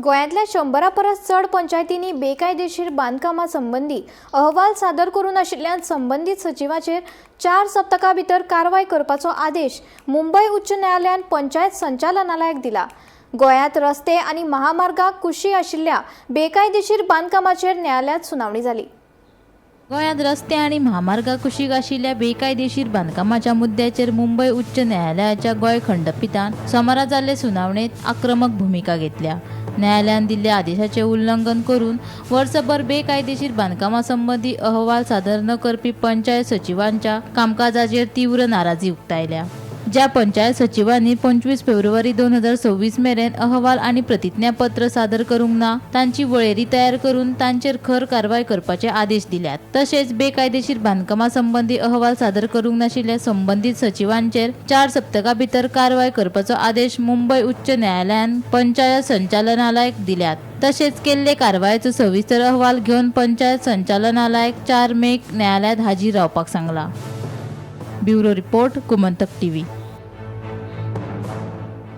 गोंयांतल्या 100 परस चड पंचायतींनी बेकायदेशीर बांदकामा संबंदी अहवाल सादर करूं नाशिल्ल्यान संबंदीत सचिवाचेर 4 सप्तकां भितर कारवाय करपाचो आदेश मुंबय उच्च न्यायालयान पंचायत संचालनालयाक दिला. गोंयांत रस्ते आनी महामार्गाक कुशी आशिल्ल्या बेकायदेशीर बांदकामाचेर न्यायालयांत सुनावणी जाली. गोंयांत रस्ते आनी म्हामार्गा कुशीक आशिल्ल्या बेकायदेशीर बांदकामाच्या मुद्द्याचेर मुंबय उच्च न्यायालयाच्या गोंय खंडपिठान सोमारा जाल्ले सुनावणेंत आक्रमक भुमिका घेतल्या. न्यायालयान दिल्ल्या आदेशाचें उल्लंघन करून वर्सभर बेकायदेशीर बांदकामा संबंदी अहवाल सादर न करपी पंचायत सचिवांच्या कामकाजाचेर तीव्र नाराजी उक्तायल्या. ज्या पंचायत सचिवांनी 25 फेब्रुवारी 2026 मेरेन अहवाल आनी प्रतिज्ञापत्र सादर करूंक ना तांची वळेरी तयार करून तांचेर खर कारवाय करपाचे आदेश दिल्यात. तशेंच बेकायदेशीर बांदकामा संबंदी अहवाल सादर करूंक नाशिल्ल्या संबंदीत सचिवांचेर 4 सप्तकां भितर कारवाय करपाचो आदेश मुंबय उच्च न्यायालयान पंचायत संचालनालयाक दिल्यात. तशेंच केल्ले कारवायेचो सविस्तर अहवाल घेवन पंचायत संचालनालयाक 4 मेक न्यायालयांत हाजीर रावपाक सांगला. Bureau report, Gomantak TV.